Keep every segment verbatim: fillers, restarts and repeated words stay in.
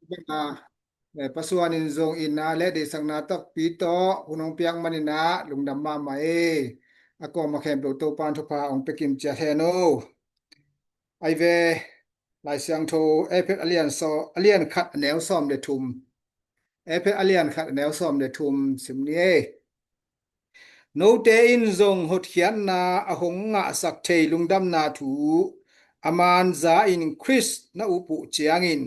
Banga, eh, pasuanin zong itna le deihsakna takpi tawh hun hong piak maninah lungdam mahmah e. A kawma khempeuh Topan thupha hong pia kim ciat hen o. Ai ve, Lai Siangtho Efet a lian saw, a lian khat a neu sawm le thum. Efet a lian khat a neu sawm le thum sim ni e. Note in zong hotkhiatna a hong ngahsak thei lungdamna thu a manza in Khrist na up uh ciangin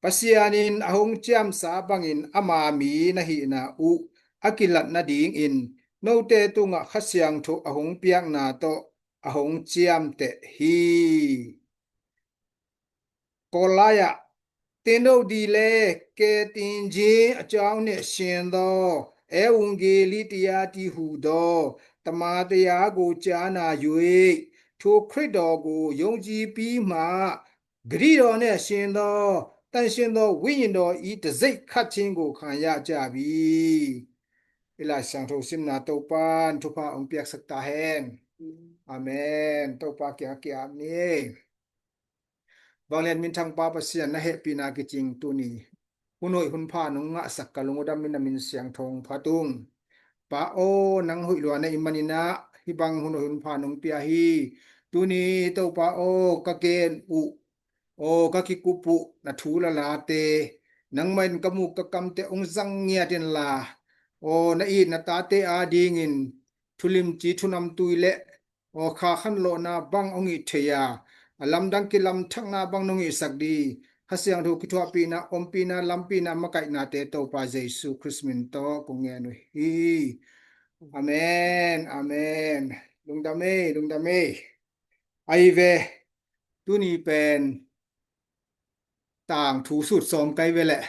Pasian in a hong ciamsa bangin ama mi na hihna uh a kilat nadingin note tungah Kha Siangtho a hong piakna tawh a hong ciamteh hi. Kawl lai-ah, tin lo di le ke tin ji a ciau ne sin do e ung gi li ti ya ti hu do tama te ya gu cia na yui thu Khrih do gu yong ji pi ma gri do ne sin do tan sin do win do i ta zei khat chin gu khan ya cia bi. I Lai Siangtho simna Topan thupha hong piaksak ta hen. Amen. Topa kiang a ki-ap ni. Vanglian minthang Pa Pasian na hehpihna kicing tuni hun hoih hun pha nong ngahsak ka lungudam in na min siangtho hong phat ung. Pa aw, nang hoih lua na i maninah hih bang hun hoih hun pha nong pia hi. Tuni Topa aw, ka gen uh, aw, ka kikup uh na thu lalate nangmah in ka muk ka kamte hong zang ngiat inla, aw, na it na tate adingin thulimci thunamtui le aw, kha khanlawhna bang hong ih thei a, a lamdang kilamthakna bang nong ihsak di, Kha Siangtho kithuahpihna, ompihna, lampihna, makaihnate Topa Jesu Khrist min tawh kong ngen uh hi. Amen, amen. Lungdam ei, lungdam ei. Ai ve, tuni pen tangthu sut sawm kai ve leh.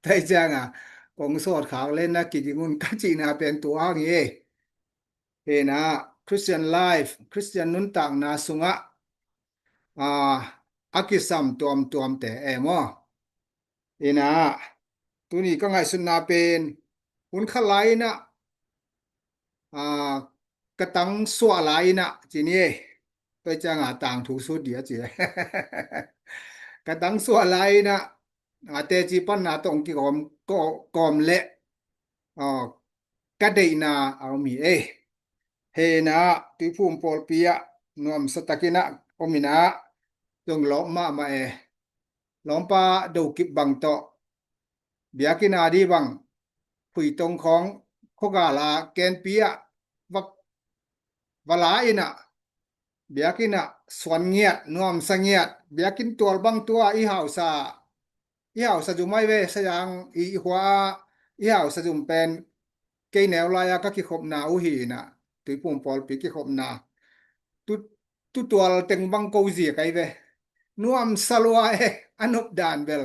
Tua hi cianga kong sawt khak le na kiging un ka cihna pen tua hang hi ei. Hena, Christian life, Christian nuntakna sungah, ah, a kisam tuamtuamte e maw? Hena, tuni ka ngaihsutna pen hun khat lai-inah, ah, ka tang suah lai-inah ci ni e. Tua cianga tangthu sut dia ci e. Ka tang suah lai-inah, ah, teci panna tawh hong kikawm, kawm leh, ah, ka deihna a om hi ei. Hena, Tuiphum pawlpi ah nuamsa takinah om inah zong lawp mahmah e. Lawmpa Dokip bang tawh biakinn a di bang Phuitong khawng khuagala kenpi ah va, va la inah biakinn ah suan ngiat, nuamsa ngiat, biakinn tual bang tua i hausa, i hausa zum ai ve, sayang i, i hua a i hausa zum pen kei neu lai-a ka kikhopna uh hi inah, Tuiphum pawlpi kikhopna. Tu, tutual teng bang ko zia kai ve. Nuamsa lua e, a nop dan bel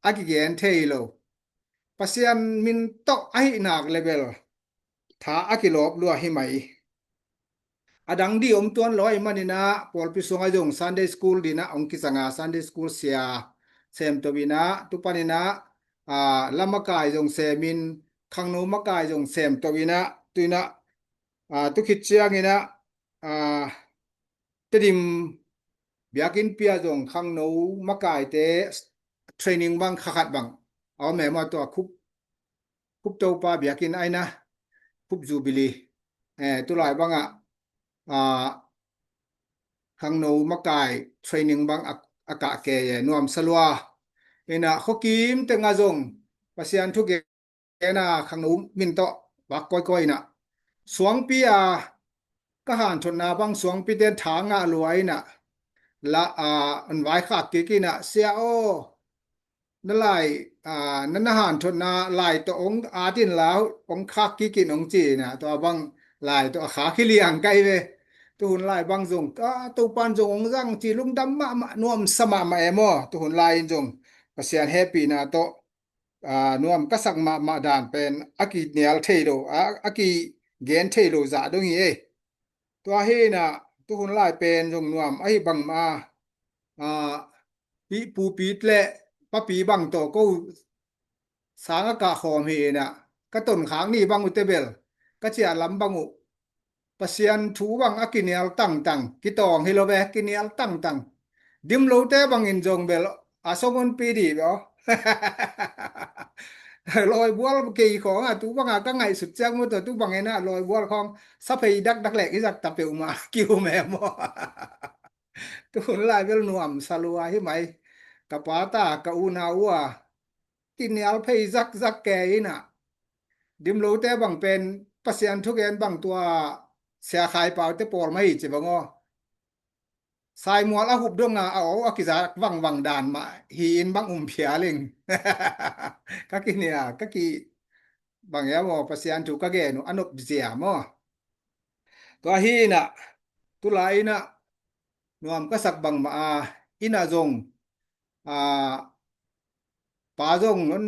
a kigen thei lo. Pasian min tawh ahi nak le bel tha a kilawp lua hi mai. A dang di om tuan lo ahi maninah pawlpi sungah zong Sunday school dinah hong kizanga Sunday school sia sem to inah tu paninah, ah, lamakai zong semin khangno makai zong sem to inah tu inah, ah, tu khit cianginah, ah, Tedim biakinn pia zong khangno makaite training bang kha khat bang a om e maw, tua khup, khup Topa biakinn aina khup Jubilee, eh, tulai bangah, ah, khangno makai training bang a, a kah kei e, nuamsa lua. Inah khuakim tengah zong Pasian thu gen a khangno min tawh vak kawikawi inah suangpi a ka hanthotna bang suangpi ten tha ngah lua inah la, a, an vaikhak kik inah, "Sia aw, na lai, a, na, na hanthotna lai tawh hong at inla hong khak kik in," hong ci inah tua bang lai tawh a khak hi liang kai ve. Tuhun lai bang zong, a, Topan zong hong zang ci lungdam mahmah, nuamsa mahmah e maw. Tuhun lai in zong Pasian hehpihna tawh, a, nuam ka sak mahmah dan pen a kinial thei lo, a, a kigen thei lo zah dong hi e. Tua hi inah tuhun lai pen zong nuam ahi bangmah a, a, pi, pupit le papi bang tawh ko sang a kah khawm hi inah ka tonkhak ni bang uh tebel ka ciah lam bang uh Pasian thu bang a kinial tangtang, kitawng hi lo ve, kinial tangtang. Dim lote bangin zong bel a song honpi dih ve aw. Lawibual kei khawng a tu banga ka ngaihsut ciang maw, tua tu bangin a lawibual khawng saphei dakdak leh i zak ta peuhmah ki-um e maw? Tu hun lai bel nuamsa lua hi mai. Ka pa ta ka unau uh a kinial phei zakzak kei in a, Dimlote bang pen Pasian thugen bang tua Sia Khai Paute pawl mah hi ci bang aw. Saimual a hup donga a aw a kizak vangvang dan mah hi in bang um phial ing. Ka kinia ka ki bang ia maw, Pasian thu ka gen uh a nop zia maw. Tua hi in a, tu lai in a nuam ka sak bangmah a, in a zong a, pa zong on,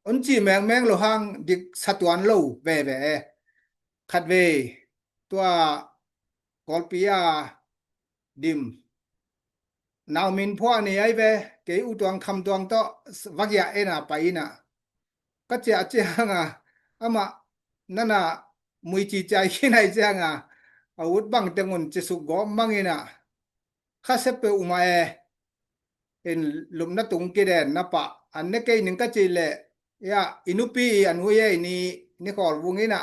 on ci mengmeng lo hang dik sa tuan lo veve e. Khatvei tua Kawlpi a dim nau min phuah ni ai ve, kei U Tuang Kham Tuang tawh va giah en a pai in a, ka ciah ciang a, amah nana mui ci ciai khin ai ciang a, a ut bang teng un ci suk gawp mang in a, kha se peuhmah e. In lupna tung kiden na pah an ne kei ning ka cih leh, ia, i nupi i an hui ei ni, ni khawl vung in a,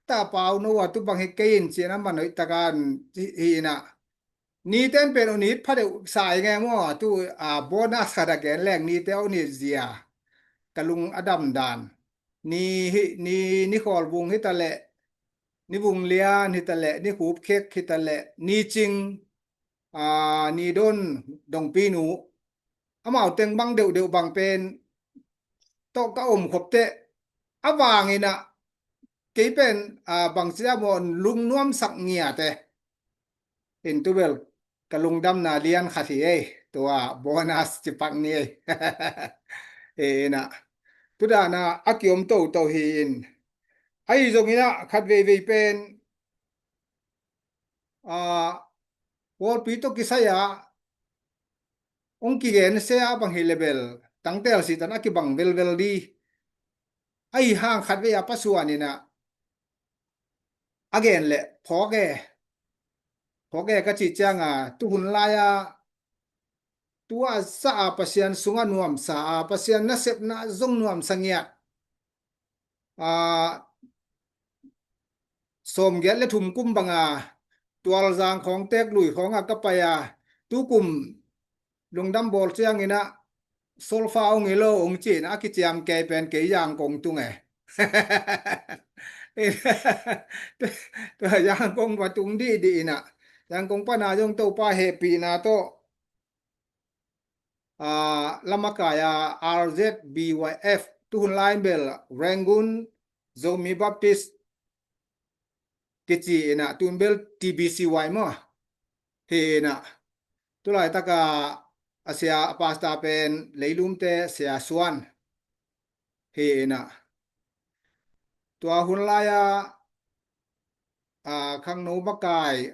ta pau no a tu bang hi kei in ci na man hoih taka hi in a. Nite in pen u nit pha deuh sa i nge maw, tu a bonus khat a gen leng nite u nit zia. Ka lung a dam dan. Ni hi, ni, ni khawl vung hi ta leh, ni vung lian hi ta leh, ni khup khek hi ta leh, ni cing, a, ni don dongpi nu, amau teng bang deuhdeuh bang pen tawh ka om khop teh, a vang in a, kei pen, a, bang cia maw lungnuam sak ngiat e. In tu bel ka lungdamna lian khat hi ei, tua bonus ci pak ni ei. E in a, tu dan a a kiom toto hi in. Ahi zong in a khat veivei pen, a, pawlpi tawh kisai a hong kigen se a bang hi leh bel tangtel sitan a kibang velvel di. Ahi hang khatvei a pasuan in a, a gen leh phawk e, phawk e ka cih ciang a, tu hun lai a, tu a sa a Pasian sung a nuamsa a, Pasian nasepna zong nuamsa ngiat. A, sawmgiat le thum kum bang a, Tualzang khawng Teklui khawng a ka pai a, tu kum lungdam bawl ciang in a, solfa hong hi lo hong ci in a, a kiciam kei pen kei Yangon tung e. Tua Yangon va tung dihdih in a, Yangon pan a zong Topa hehpihna tawh, a, lamakai a R Z B Y F, tu hun lai bel Rangoon Zomi Baptist kici in a, tun bel T B C Y maw. Hi in a, tu laitak a, a sia, a pastor pen Leilumte Sia Suan. Hi in a, tua hun lai a, a, khangno makai,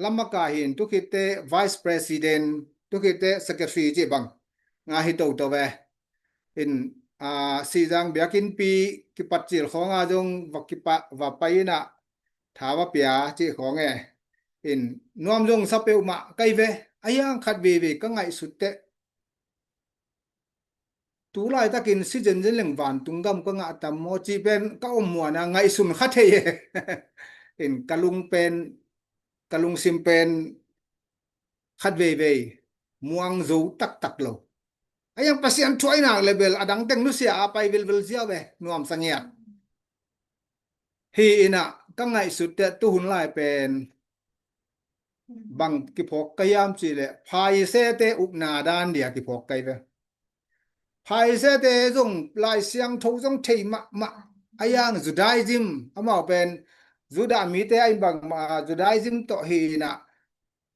lam makai hi in, tu khitteh vice president, tu khitteh secretary cih bang nga hi toto ve. In, a, Sihzang biakinnpi kipat cil khawng a zong va kipa, va pai in a, tha va pia cih khawng e. In nuam zong sa peuhmah ka hi ve, ahi hang khat veivei ka ngaihsut teh, tu laitakin si zenzen leng vantung gam ka ngah tam maw cih pen ka om muan a, ngaihsun kha thei e. In ka lung pen, ka lungsim pen khat veivei muang zo taktak lo. Ahi hang Pasian thu a i nak leh bel a dang teng nusia a pai vilvil ziau e, nuamsa ngiat. Hi in a, ka ngaihsut teh tu hun lai pen bang kiphawk ka hiam cih leh, Pharisee-te ukna dan dia kiphawk ka hi ve. Pharisee-te zong Lai Siangtho zong thei mahmah, ahi hang Judaism, amau pen Judah mite a hi bangmah, Judaism tawh hi in a,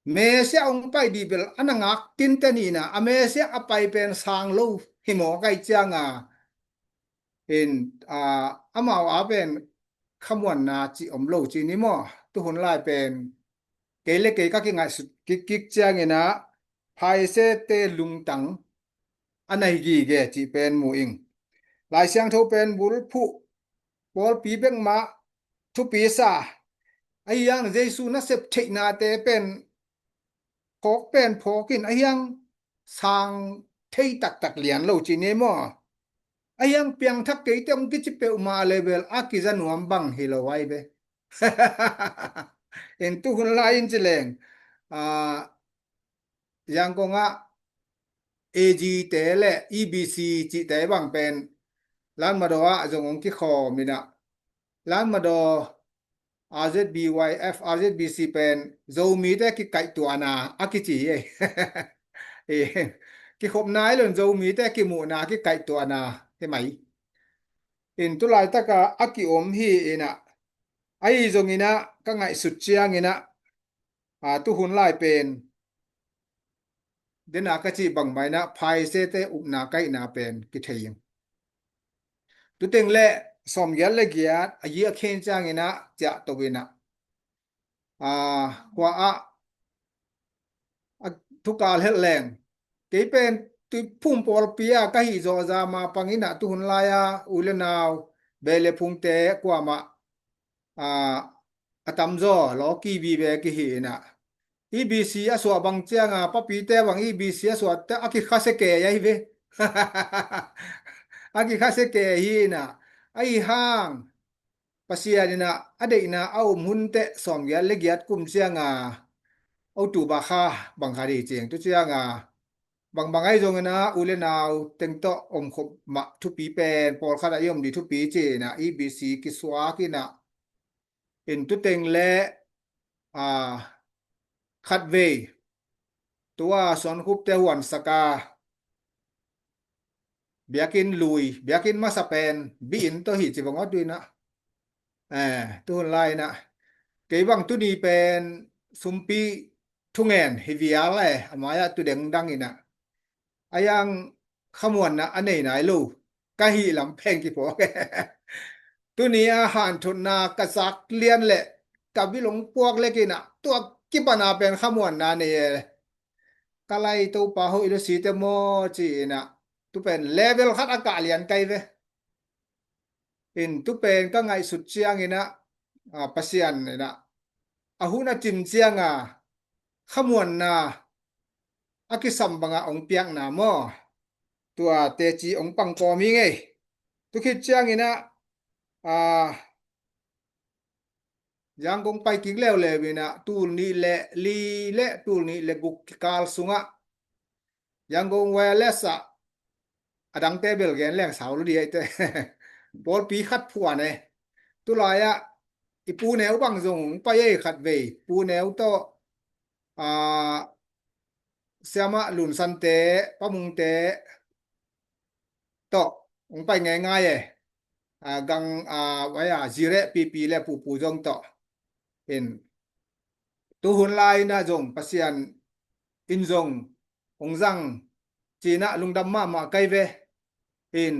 Messiah hong pai dih bel a na ngak tinte ni in a, a Messiah a pai pen sang lo hi mawk ahih ciang a, in, a, amau a pen khamuanna cih om lo cih ni maw? Tu hun lai pen kei le kei ka kingaihsut kikkik ciang in a, Pharisee-te lungtang a nai gige cih pen mu ing. Lai Siangtho pen bulphuh, pawlpi bek mah thupi sa, ahi hang Jesu nasep theihnate pen phawk pen phawk in, ahi hang sang thei taktak lian lo ci ni maw? A hiang piangthak keite hong kici peuhmah level a kiza nuam bang hi lo ai ve. In tuhun lai in ci leng, a, Yangon ah A G te le E B C cihte bang pen Tatmadaw ah zong hong kikhawm in ah, Tatmadaw R Z B Y F, R Z B C pen Zomite kikaihtuahna a kici hi. Kikhopna hi lo in Zomite kimuhna kikaihtuahna hi mai. In tulaitak a a kiom hi in ah, ahi zongin ah ka ngaihsut ciangin ah, a, tuhun lai pen dena ka cih bangmah in ah phaisete upna kaihna pen kithei ing. Tuteng le sawmgiat le giat a yi a khen ciangin ah ciah to in ah, a, khua ah a thukal helh leng, kei pen Tuiphum pawlpi a ka hih zawh zah mah pang in ah tuhun lai a u le nau, beh le phungte kuamah, a, a tamzaw lawki vive kihi in ah, E B C a suah bang cianga papite bang E B C a suah te a kikhasia kei ahi ve. A kikhasia kei hi in ah, ahi hang Pasian in ah a deihna a um hun teh sawmgiat le giat kum cianga, o tu ba kha bang kha dei ciang tu cianga, bangbang ahi zongin ah u le nau teng tawh omkhop mah thupi pen pawlkhat ah i om dih thupi ci in ah E B C kisuak in ah, in tuteng le, a, khatvei tua suankhupte huansak a, biakinn lui, biakinn masa pen bi-inn tawh hi ci bang aw tu in ah. Eh, tuhun lai in ah kei bang tuni pen sumpi thungen hi vial e, a mai-ah tu dengdang in ah, a hiang khamuanna a nei nai lo ka hih lam pen kiphawk e. Tuni a hanthotna ka zak lian leh ka bil hong puak lek in ah, tua kipana pen khamuanna nei e. Ka lai Topa hoih lo site maw ci in ah, tu pen level khat a kah lian kai ve. In tu pen ka ngaihsut ciangin ah, a, Pasian in ah a hun a cin cianga khamuanna a kisam banga hong piakna maw, tua teci hong pangkawm hi ngei. Tu khit ciangin ah, a, Yangon pai kik leuleu in ah tul nih le li le tul nih le guk kikal sungah Yangon Wireless ah, a dangte bel gen leng sau lo di aite. Pawlpi khat phuan e. Tulai ah i pu neu bang zong hong pai ei khatvei. Pu neu tawh, a, Siamah Lunsante, Pa Mungte tawh hong pai ngeingai e. A, gang, a, vai a, Zireh Pipi le Pupu zong tawh. In tuhun lai in ah zong Pasian in zong hong zang ci in ah lungdam mahmah kai ve. In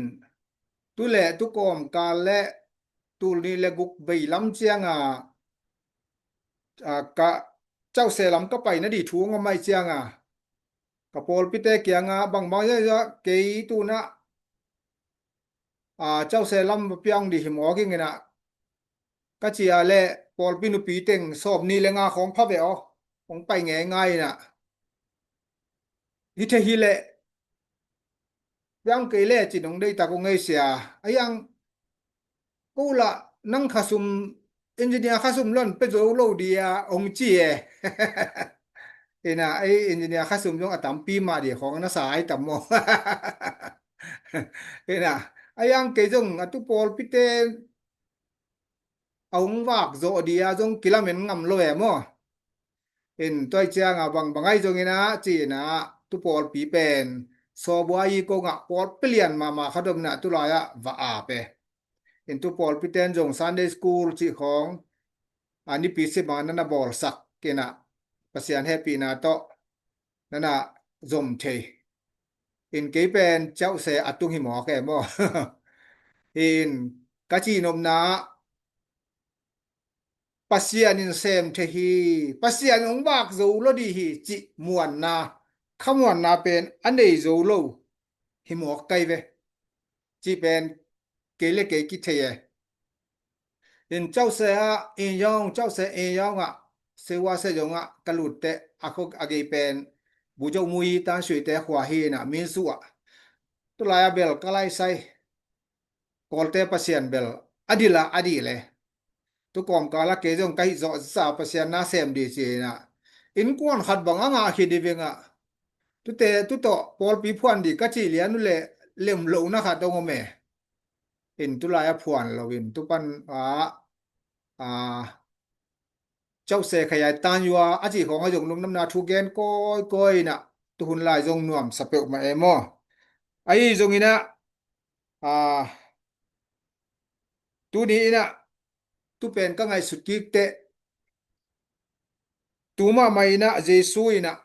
tu le tu kawmkal le tul nih le guk vei lam cianga, a, ka Cauhse lam ka paina dih thu hong om aih cianga, ka pawlpite kianga bangbang zah kei tu in ah, a, Cauhse lam va piang dih hi mawk ing in ah ka ci a le pawlpi nupi teng sawmnih le nga khawng pha ve aw, hong pai ngeingai in ah. Hi thei hi leh piang kei le cin hong deihtak hong ngeisia. A hiang ko lah nang khasum, engineer khasum lon pe zo lo dia hong ci e. In ah ei engineer khasum zong a tampi mah dia khawng na sa ai tam maw? In ah a hiang kei zong a tu pawlpite a hong vak zawh dia zong kilamen ngam lo e maw? In tua cianga bangbang ahi zongin ah ci in ah tu pawlpi pen Sawbua i kongah pawlpi lian mahmah khat om in ah tulai ah va ap e. In tu pawlpite in zong Sunday school cih khawng, a, nipi sima na na bawlsak in ah Pasian hehpihna tawh na na zom thei. In kei pen Cauhse a tung hi mawk e maw? In ka cihnopna ah Pasian in sem thei hi, Pasian in hong vak zo lo dih hi cih muanna, khamuanna pen a nei zo lo hi mawk kai ve. Cih pen kei le kei kithei e. In Cauhse ah, in zong Cauhse in zong ah, Sewase zong ah ka lut teh a khuk a gei pen Bujo Mui Tan Sui te khua hi inah Minsu ah. Tulai a bel ka laisai Kawlte Pasian bel a dil a a dil e. Tu kawmkal ah kei zong ka hih zawh sa Pasian na sem di ci inah innkuan khat bang a ngah hi di vingah. Tute tutawh pawlpi phuan di ka cih lian uh leh lem lohna khat dong om e. In tulai a phuan lo in tupan a a Cauhse khaihai tan yua a cih khawng a zong lungdamna thu gen kawikawi inah tuhun lai zong nuamsa peuhmah e maw? Ahi zong inah a tuni inah tupen ka ngaihsut kik teh tu mahmah inah Jesu inah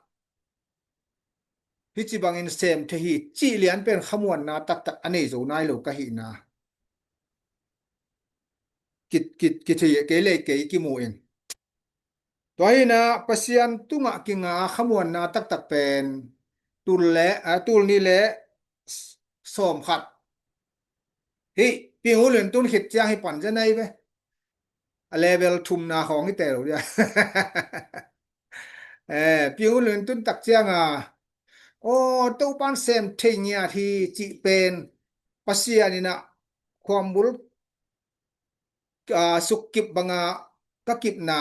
hih ci bangin sem thei hi cih lian pen khamuanna taktak a nei zo nai lo ka hihna kithei kei le kei kimu in. Tua hinah Pasian tungah kinga khamuanna taktak pen tul le tul nih le sawm khat. Hih Ping U Lun tun khit ciang hi pan zenai ve. A level thumna khawng hi te lo dia. Ping U Lun tun tak cianga aw Topan sem thei ngiat hi cih pen Pasian inah khuambul sukkip banga ka kipna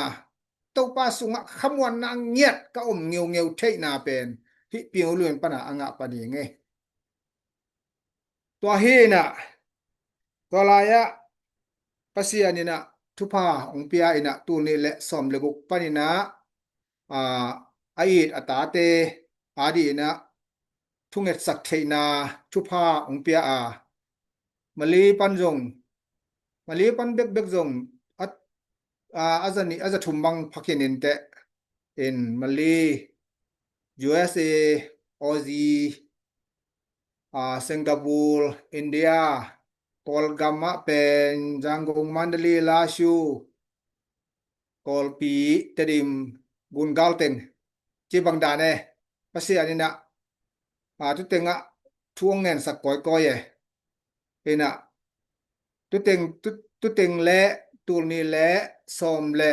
Topa sungah khamuanna ngiat ka om ngeungeu theihna pen hih Ping U Lun pana a ngah pani ngei. Tua hi inah tua lai-ah Pasian inah thupha hong pia inah tul nih le sawm le guk paninah a it a tate a dih inah thungetsak theihna thupha hong pia a Mali pan zong Mali pan bekbek zong a a za nih a za thum bang phakhin inteh in Mali, U S A, Aussie, Singapore, India, Kawlgam ah pen Yangon, Mandalay, Lashio, Kawlpi, Tedim, Gungal teng ci bang dan e. Pasian inah a tutengah thu hong ngensak kawikawi e. Inah tuteng tuteng le tul nih le sawm le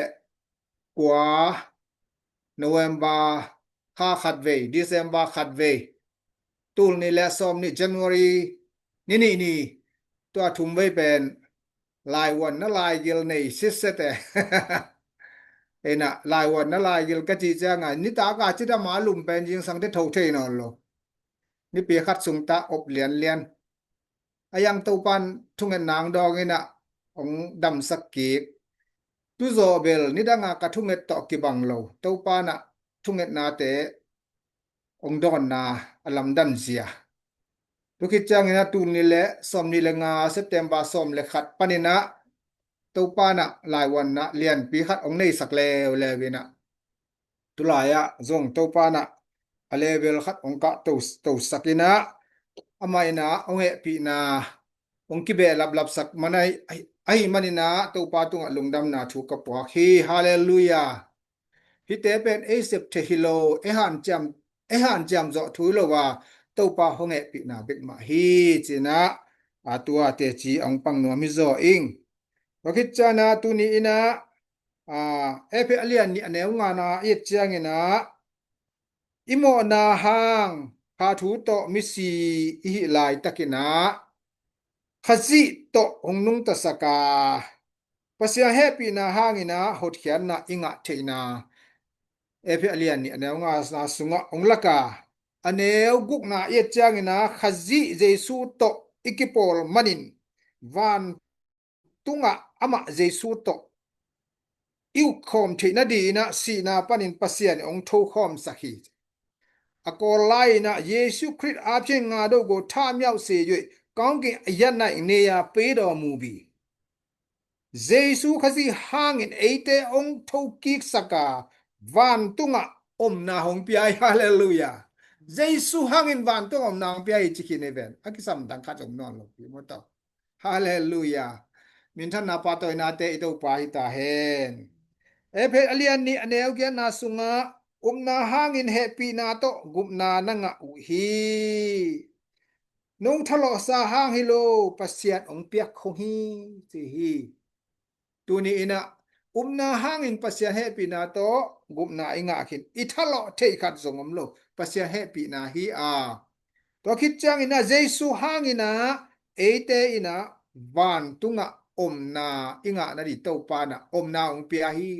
kua November kha khat vei, December khat vei, tul nih le sawm nih January ni nih ni tua thum vei pen laivuanna laigil nei sitset e. Inah laivuanna laigil ka cih cianga nitaka cidama lum pen zingsangte tho thei nawn lo. Nipi khat sungta op lianlian a yang Topan thungetna ang dawng inah hong damsak kik. Tuzawh bel nidanga ka thunget tawh kibang lo Topanah thungetnate hong dawnna a lamdan zia. Tukhit ciangin a tul nih le sawm nih le nga September sawm le khat paninah Topanah laivuanna lianpi khat hong neisak leuleu inah tulai-ah zong Topanah a level khat hong kah tosak inah amah inah hong hehpihna hong kibeh laplapsak man ahi maninah Topa tungah lungdamna thu ka puak hi. Halleluiah. Hihte pen ei sep thei hi lo, ei hanciam ei hanciam zawh thu hi lo a Topa hong hehpihna bek mah hi cinah a tua teci a hong pang nuam hi zaw ing. Tua khit cianah tuni inah Efesa a lian nih a neu ngana i et cianginah i mawhna hang kha thu tawh misi i hih laitakinah Khazih tawh hong nungtasak a Pasian hehpihna hanginah hotkhiatna i ngah theihna Efesa a lian nih a neu ngana sungah hong lak a a neu gukna i et cianginah Khazih Jesu tawh i kipawl manin van tungah amah Jesu tawh i ukkhawm theih nadinginah sihna panin Pasian in hong thokhawmsak hi. A kawl lai-inah Jesu Khrih a phian nga do go tha miau se yoi kaungki a yan na ing neya peidaw mubi. Jesu Khazih hangin eite hong thokiksak a vantungah omna hong pia hi. Halleluiah. Jesu hangin vantungah omna hong pia hi cikhin hi ven a kisamdang khat zong nawn lo pi maw tawh. Halleluiah. Minthanna pahtawinate i Topa hi ta hen. Efesa a lian nih a neu giatna sungah upna hangin hehpihna tawh gupna na ngah uh hi. Nong thalawhsa hang hi lo Pasian hong piak khong hi ci hi. Tuni inah Upna hangin Pasian hehpihna tawh gupna i ngah khin. I thalawh theih khat zong om lo. Pasian hehpihna hi a. Tua khit ciangin ah Jesu hangin ah eite in ah vantungah omna i ngah nading Topa in ah omna hong pia hi.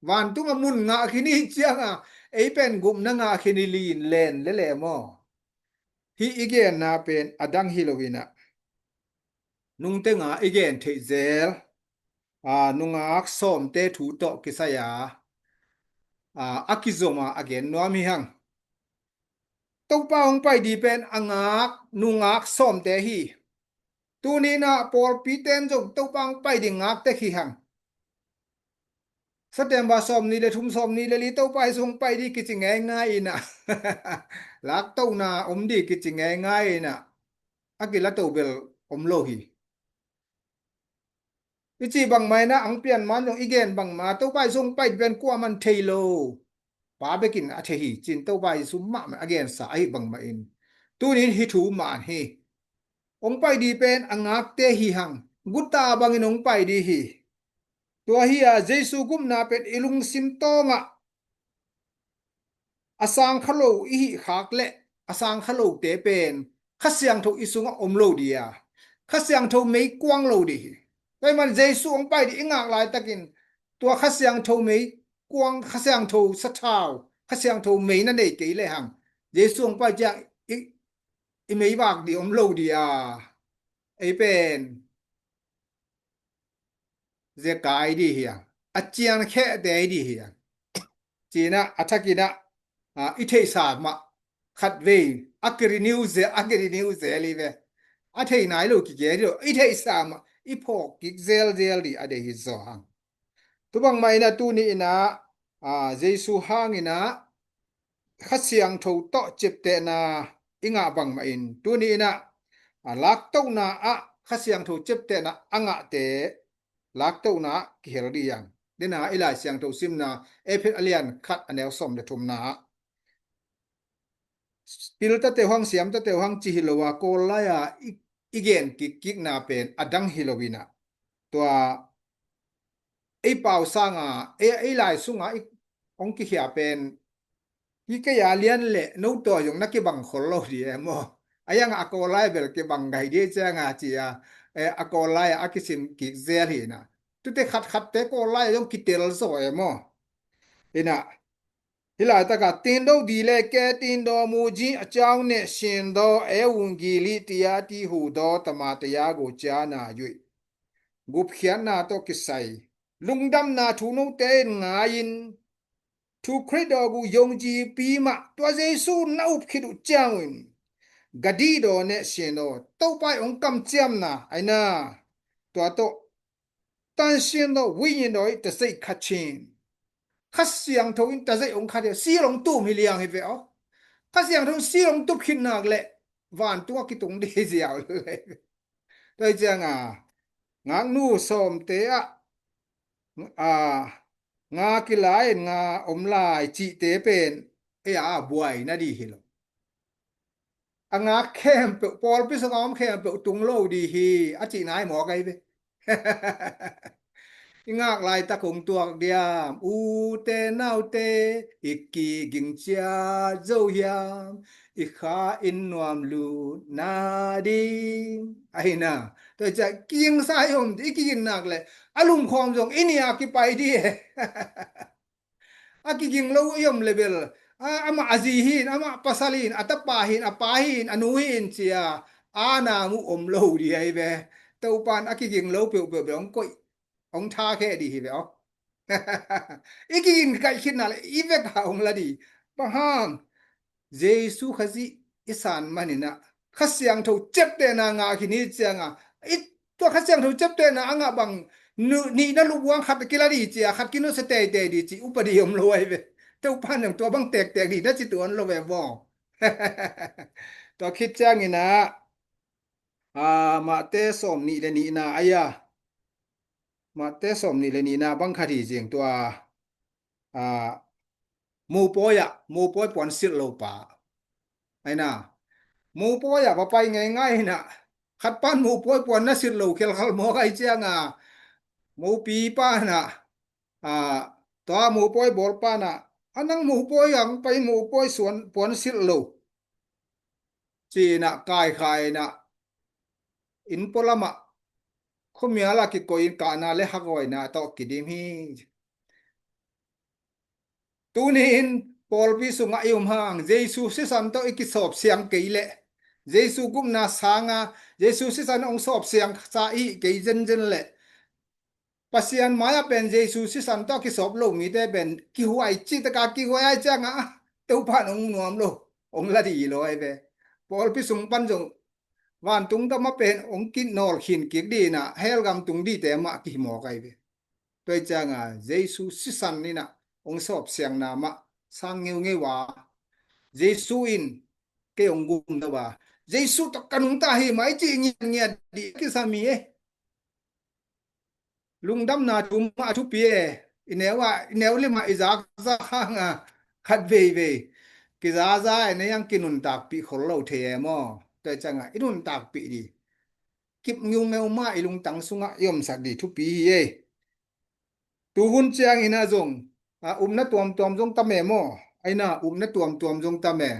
Vantungah mun ngah khin i hih ciangah ei pen gupna ngah khin i lin len lele maw? Hih i genna pen a dang hi lo in ah nungteng a i gen theih zel, a, nungak sawmte thu tawh kisai a, a, a kizom a a gen nuam hi hang. Topa hong pai ding pen a ngak, nungak sawmte hi. Tuni in ah pawlpite in zong Topa hong pai ding ngak tek hi hang. September sawmnih le thum, sawmnih le li Topa Jesu hong pai ding kici ngeingai in ah, laktohna om ding kici ngeingai in ah a kilato bel om lo hi. I cih bangmah in ah ang pian man zong i gen bangmah Topa Jesu hong pai ding pen kuamah in thei lo. Pa bekin a thei hi, ci-in Topa Jesu mahmah a gensa ahi bangmah in tuni in hih thu man hi. Hong pai ding pen a ngakte hi hang, guta bangin hong pai ding hi. Tua hi a Jesu gupna pen i lungsim tawngah a sangkha lo i hih khak leh a sangkha lote pen Kha Siangtho i sungah om lo ding a, Kha Siangtho mei kuang lo ding hi. Tua ahih man Jesu hong pai ding i ngak laitakin tua Kha Siangtho mei kuang, Kha Siangtho sathau, Kha Siangtho mei na nei kei lehang Jesu hong pai ciang i, i mei vak ding om lo ding a, ei pen zekai ding hi a, a ciankhehte ding hi a, ci-in ah a thakin ah, a, i theihsa mah khatvei a kirenew zel, a kirenew zel hi ve. A thei nai lo kigel hi lo, i theihsa mah i phawk kik zelzel ding a deih hi zaw hang. Tua bangmah in ah tuni in ah, a, Jesu hangin ah Kha Siangtho tawh ciaptehna i ngah bangmah in tuni in ah, a, laktohna ah Kha Siangtho ciaptehna a ngahte laktohna ah kihel ding hi hang. Dena i Lai Siangtho simna Efesa a lian khat a neu sawm le thumna ah pil tate uh hang, siam tate uh hang ci hi lo a, Kawl lai-a i, i gen kikkikna pen a dang hi lo in ah tua ei pau sanga ei, ei lai sunga i hong kikhia pen hi kei a lian le no tua zong na kibang khol lo ding e maw? A iang a Kawl lai bel kibang ngai ding cianga ci a, e, a Kawl lai a kisim kik zel hi in ah tute khatkhatte Kawl lai zong kitel zaw e maw? In ah hih laitakah tindoh di le ke tindoh muji a ciau ne sindoh e ungi li tia ti hudoh tama tia go cia na yui. Gupkhiatna tawh kisai lungdamna thu note in ngai-in thu Khrih dawgu yongjipi mah tua Jesu na up khit uh ciangun gadidoh ne sindoh Topa i hong kamciamna aina tua tawh tansin lo win lo i ta zei khat chin. Kha Siangtho in ta zei hong khat hi, sil hong tum hi liang hi ve aw. Kha Siangtho in sil hong tup khit nak leh vantung a kitung dih ziau le. Tua hi cianga ngaknu sawmte ah, a, nga kilai in nga om lai cihte pen ei a buai na dih hi lo. A ngak khempeuh, pawlpi sungah om khempeuh tung lo dih hi a cihna hi mawk ahi ve. I ngak laitak hong tuak diam, ute naute, i kiging ciat zo hiam, i kha in nuam lut nading ahi na. Tua hi ciah kigingsa hi om, i kigin nak leh a lumkhawm zong i nia kipai dih e. A kiging lo i om le bel, a, amah a zi hi in, amah pasal hi in, a tapa hi in, a pa hi in, a nu hi in cia a na mu om lo dih ahi ve. Topan a kiging lo peuhpeuh bel hong koih, hong tha khe dih hi ve aw. I kiging kaih khitna le i vek a hong la dih. Bang hang Jesu Khazih i san maninah Kha Siangtho ciaptehna ngah khin hi cianga i tua Kha Siangtho ciaptehna a ngah bang nu-, nihna lukbuang khat kila dih cia khat kinusia teitei dih ci upa dih om lo ahi ve. Topan zong tua bang tektek dih na ci tuan lo ve maw? Tua khit cianginah, a, Mate sawm nih le nihna ahi a, Mate sawm nih le nihna bang khat hi zing tua, a, mopawi ah, mopawi puan silh lo pa. Aina, mopawi ah va pai ngeingai hinah, khat pan mopawi puan na silh lo khelkhal mawk ahi cianga, mopi panah, a, tua mopawi bawl panah, a nang mopawi ang pai mopawi suan puan silh lo. Cinah kaikha inah inn pualamah khuamial ah kikoih in kahna le hagawina tawh kidim hi. Tuni-in pawlpi sungah i um hang Jesu sisan tawh i kisawp siang kei leh, Jesu gupna sanga Jesu sisan hong sawp siang sa i hih kei zenzen leh, Pasian mai-ah pen Jesu sisan tawh kisawp lo mite pen kihuai cih taka kihuai ai ciangah Topa in hong nuam lo, hong la dih lo ai ve. Pawlpi sung pan zong vantung gam ah pen hong kinawl khin kik dih inah hell gam tung dihte mah kihimawk ai ve. Tua i ciangah Jesu sisan inah hong sawp siangna mah sang ngeungeu a, Jesu in kei hong gum lo a, Jesu tawh ka nungta hi mah i cih ngiatngiat dih kisam hi e. Lungdamna thu mah a thupi e. I neu ah, i neu limah i zakzak hanga khat veivei kizaza e, na hiang kinuntakpih khol lo thei e maw? Tua i ciangah i nuntakpih dih kip ngiungeu mah i lungtang sungah i omsak dih thupi hi e. Tuhun ciangin ah zong, a, upna tuamtuam zong tam e maw? Aina upna tuamtuam zong tam e.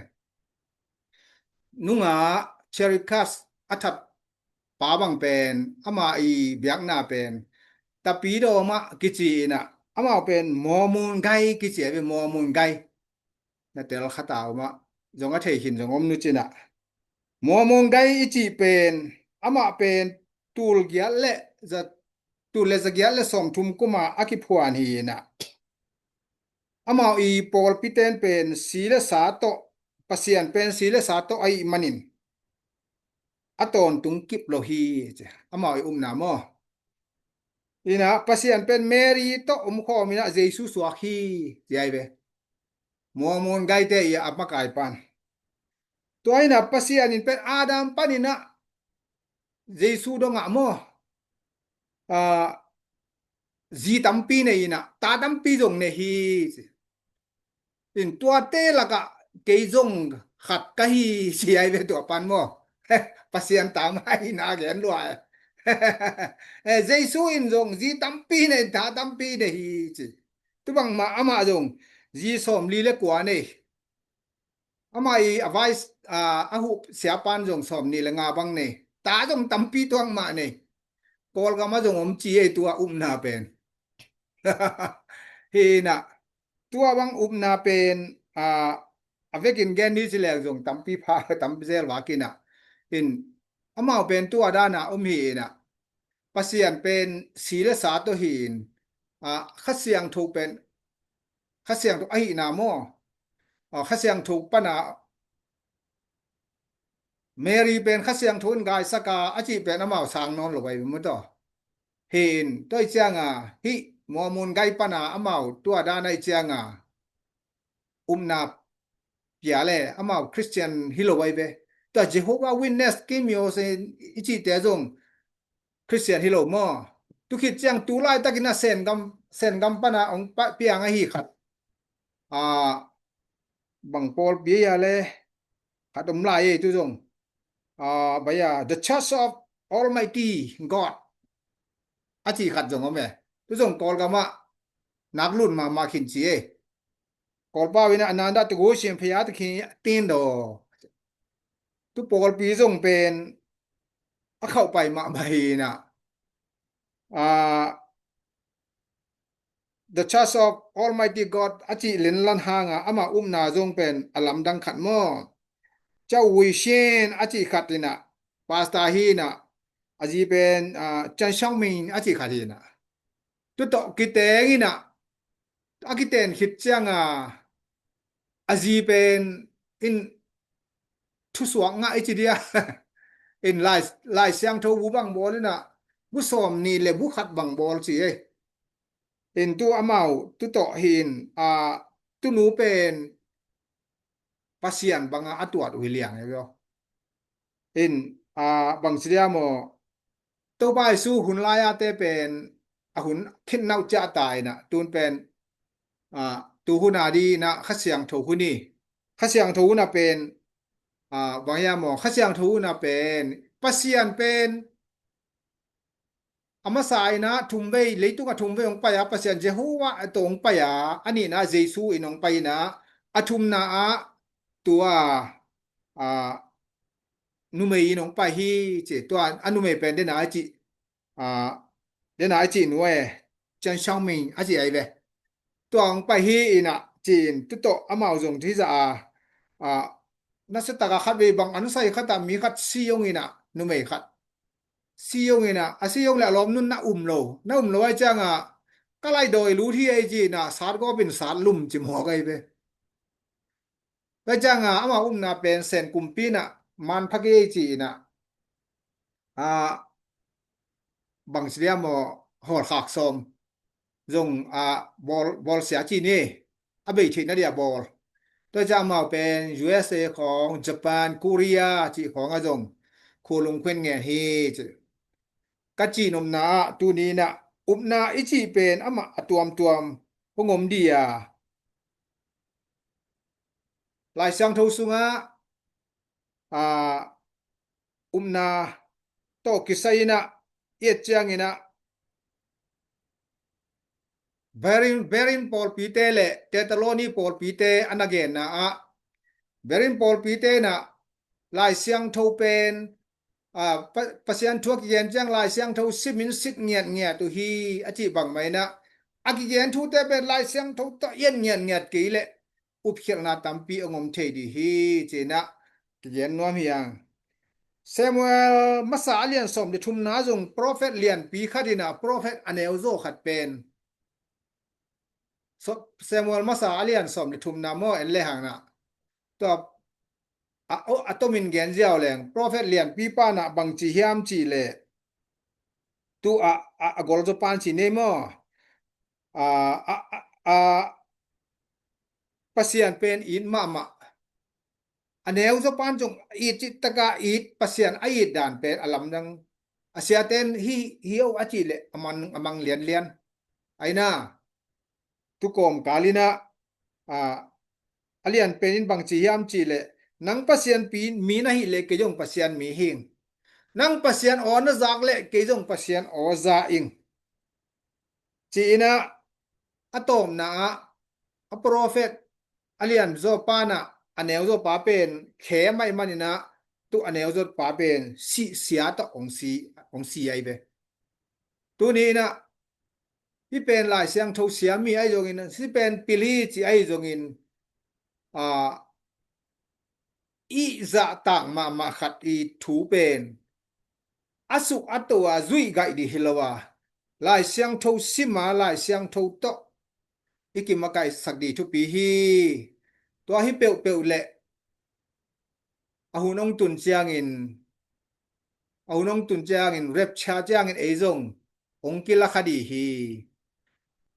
Nungah Cherry Cast a that pa bang pen, ama i biakna pen Tapidaw mah kici inah, amau pen Mormon gai kici a ve, Mormon gai. Na tel khat a om ah zong a thei khin zong om nu cinah, Mormon gai i cih pen amah pen tul giat le za, tul le za giat le sawmthum kuma a kiphuan hi inah, amau i pawlpi ten pen si le sa tawh, Pasian pen si le sa tawh ahih manin a tawntung kip lo hi, ci. Amau i upna maw? Inah Pasian pen Mary tawh omkhawm inah Jesu suak hi, ci ai ve. Mormon gaite i a makai pan. Tua inah Pasian in pen Adam pan inah Jesu dongah maw, a, zi tampi nei inah ta tampi zong nei hi, ci. In tuate lakah kei zong khat ka hi, ci ai ve tua pan maw? Pasian ta mah hi na gen lua e. Eh, Jesu in zong zi tampi nei, ta tampi nei hi, ci. Tubang mah amah zong zi sawmli le kua nei. Amah i a vice, a, a huh siapan zong sawmni le nga bang nei. Ta zong tampi tuang mah nei. Kawlgam ah zong om ci ei tua upna pen. Hi inah tua bang upna pen, a, a vekin gen ni ci leng zong tampi pha, tampi zel vak inah. In amau pen tua dana om hi inah. Pasian pen si le sa tawh hi in, a, Kha Siangtho pen, Kha Siangtho ahihna maw? A, Kha Siangtho pana Mary pen Kha Siangtho in gaisak a, a cih pen amau sang nawn lo ai maw taw. Hi in, tua i cianga, hih Mormon gai pana amau tua dan ai cianga upna pia le amau Christian hi lo ai ve. Tua Jehovah Witness, Kim Yo Sin i cihte zong Christian hi lo maw? Tu khit ciang tu laitakin a Sengam, Sengam pana hong pa, piang ahi khat. A, bang pawlpi a le khat om lai ei tu zong. A, bai a, The Church of Almighty God a cih khat zong om e. Tu zong Kawlgam ah nak lut mahmah khin ci ei. Kawlpau inah Ananda Teguh Siamphaya Takhi Tindo. Tu pawlpi zong pen a khauh pai mahmah hi inah. A, The Church of Almighty God a cih lenlan hanga ama upna zong pen a lamdang khat maw? Chau Wei Shin a cih khat inah, pastor hi inah, a zi pen, a, Chan Xiang Ming a cih khat hi inah. Tu tawh kiteng inah, a kiten khit cianga, a zi pen in thusuak ngah i ci dia. In Lai, Lai Siangtho bu bang bawl inah, bu sawmnih le bu khat bang bawl ci ei. In tu amau, tu tawh hi in, a, tunu pen Pasian banga a tuat uh hi liang ei vio. In, a, bang ci dia maw, Topa Jesu hun lai-a te pen a hun khin nauh ciah ta inah, tun pen, a, tu hun a di inah Kha Siangtho hun hi. Kha Siangtho hun a pen, a, bang hia maw, Kha Siangtho hun a pen Pasian pen a masa in ah thumvei, leitung a thumvei hong pai a, Pasian Jehovah tawh hong pai a, a nihna ah Jesu in hong pai in ah, a thumna ah tua, a, numei in hong pai hi ci. Tua a numei pen dena a cih, a, dena a cih nu e, Chen Xiangming a cih ahi ve. Tua hong pai hi in ah ci-in, tu tawh amau zong hizah a, a, nasiatak a khatvei bang a nusai khat ah mi khat si hong in ah, numei khat si hong in ah, a si hong leh a lawm nun na um lo, na um lo ahih ciangah, ka laih dawi lut hi ei ci in ah, satgawp in satlum ci mawk ahi ve. Tua ciangah amau upna pen Sen kumpi in ah man pha kei ci in ah, a, bangci dia maw, hawlkhak sawm zong, a, bawl, bawlsia ci ni, a bei theihna dia bawl. Tua ciang amau pen U S A khawng, Japan, Korea cih khawngah zong khua lungkhuin ngen hi ci. Ka cihnopna ah tuni in ah upna i cih pen amah a tuamtuam hong om dih a, Lai Siangtho sungah, a, upna tawh kisai in ah i et ciangin ah, Berin, Berin pawlpite le Thessaloni pawlpite a na genna ah, Berin pawlpite in ah Lai Siangtho pen, a, Pa-, Pasian thu a kigen ciang Lai Siangtho simin sit ngiatngiat uh hi a cih bangmah in ah, a kigen thute pen Lai Siangtho tawh i et ngiatngiat kei leh upkhialhna tampi hong om thei dih hi ci in ah kigen nuam hi hang. Samuel masa a lian sawm le thumna zong prophet lianpi khat in ah, prophet a neuzaw khat pen, so, Samuel masa a lian sawm le thumna maw, en le hang na, tua a, a, a tomin gen ziau leng, prophet lianpi pa in ah bangci hiam cih leh, tu a, a, a golzaw pan ci nei maw, a, a, a, a, Pasian pen it mahmah. A neuzaw pan zong it cih taka it, Pasian a it dan pen a lamdang. A siaten hi, hi o a cih leh a mang, a mang lianlian. Aina, tu kawmkal in ah, a, a lianpen in bangci hiam cih leh, nang Pasian pi, mi na hih leh kei zong Pasian mi hing. Nang Pasian aw na zak leh kei zong Pasian aw za ing. Ci in ah, a tawpna ah, a prophet a lianzaw pa in ah, a neuzaw pa pen khem ahih manin ah, tu a neuzaw pa pen si, sia tawh hong si, hong si ahi ve. Tuni in ah, hih pen Lai Siangtho siam mi ahi zongin, hih pen pil hi ci ahi zongin, a, i zahtak mahmah khat i thu pen a suk a to a zuih gaih dih hi lo a, Lai Siangtho sim a, Lai Siangtho tawh i kimakaihsak dih thupi hi. Tua hi peuhpeuh leh a hun hong tun ciangin, a hun hong tun ciangin, rapture ciangin ei zong hong kila kha dih hi.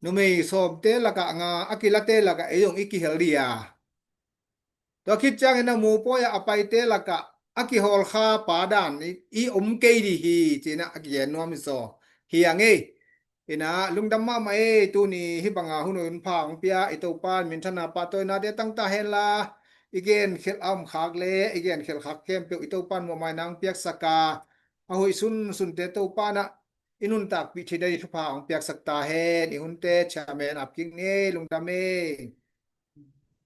Numei sawmte lakah nga a kilate lakah ei zong i kihel dih a, tua khit ciangin a mupawi ah a paite lakah a kihawlkha pa dan i, i om kei dih hi, ci in ah a kigen nuam hi zaw. Hi a ngei. Ina, lungdam mahmah ei, tuni hih banga hun hoih hun pha hong pia i Topa in minthanna pahtawinate tang ta hen la, i genkhelh a om khak le i genkhelh khak khempeuh i Topa in muahmaina hong piaksak a, a hoih sunsunte Topa in ah i nuntakpih theihna ding thupha hong piaksak ta hen. I hunte chairman ap kik ni ei, lungdam ei.